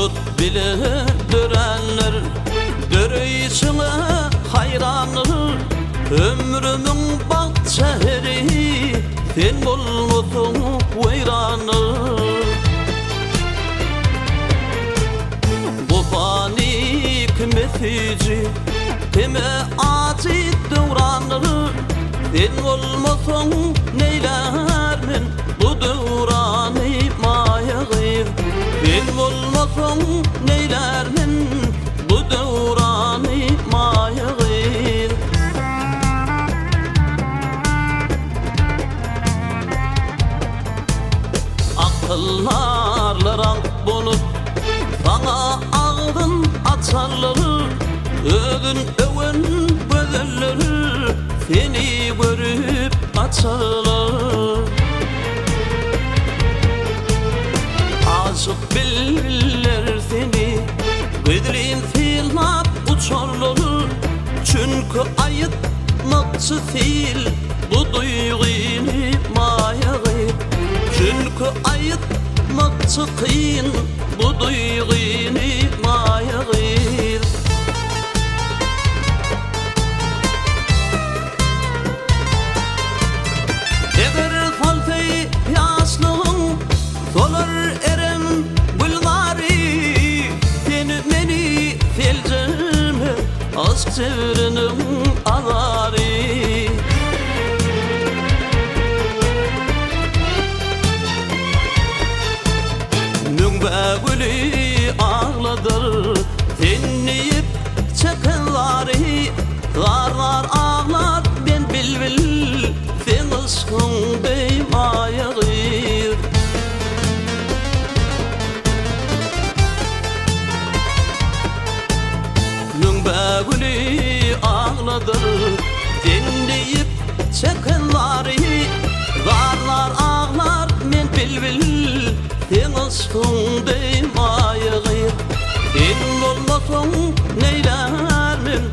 Bulut bile döränler Döreýşiňe haýrandyr Ömrümiň bagt şäheri Sen bolmasaň weýrandyr Gopany kime süýji Kime ajy döwrandyr Sen bolmasaň neýlär men Bu döwrany maýa gyz Sen bolmasaň neýlär men Bu döwrany maýa gyz. Akyldarlar aňk bolup, saňa agzyn açarlar, Özün öwen gözeller seni görüp gaçarlar. Aşyk bilbiller seni gizlin synlap uçarlar, Çünki aýytmakçy sil bu duýgyny maýa gyz. Çünki aýytmakçy kyn bu duýgyny maýa gyz. Eger solsa ýaşlygyň solar erem gülzary, Sen meni seljerme yşk jebriniň azary. Müňbägüli agladyr sen diýip çeken zary, Zar-zar aglar men bilbil seň yşkyň deý maýa gyz. Müňbägüli agladyr sen diýip çeken zary, Zar-zar aglar men bilbil seň yşkyň deý maýa gyz. Sen bolmasaň neýlär men.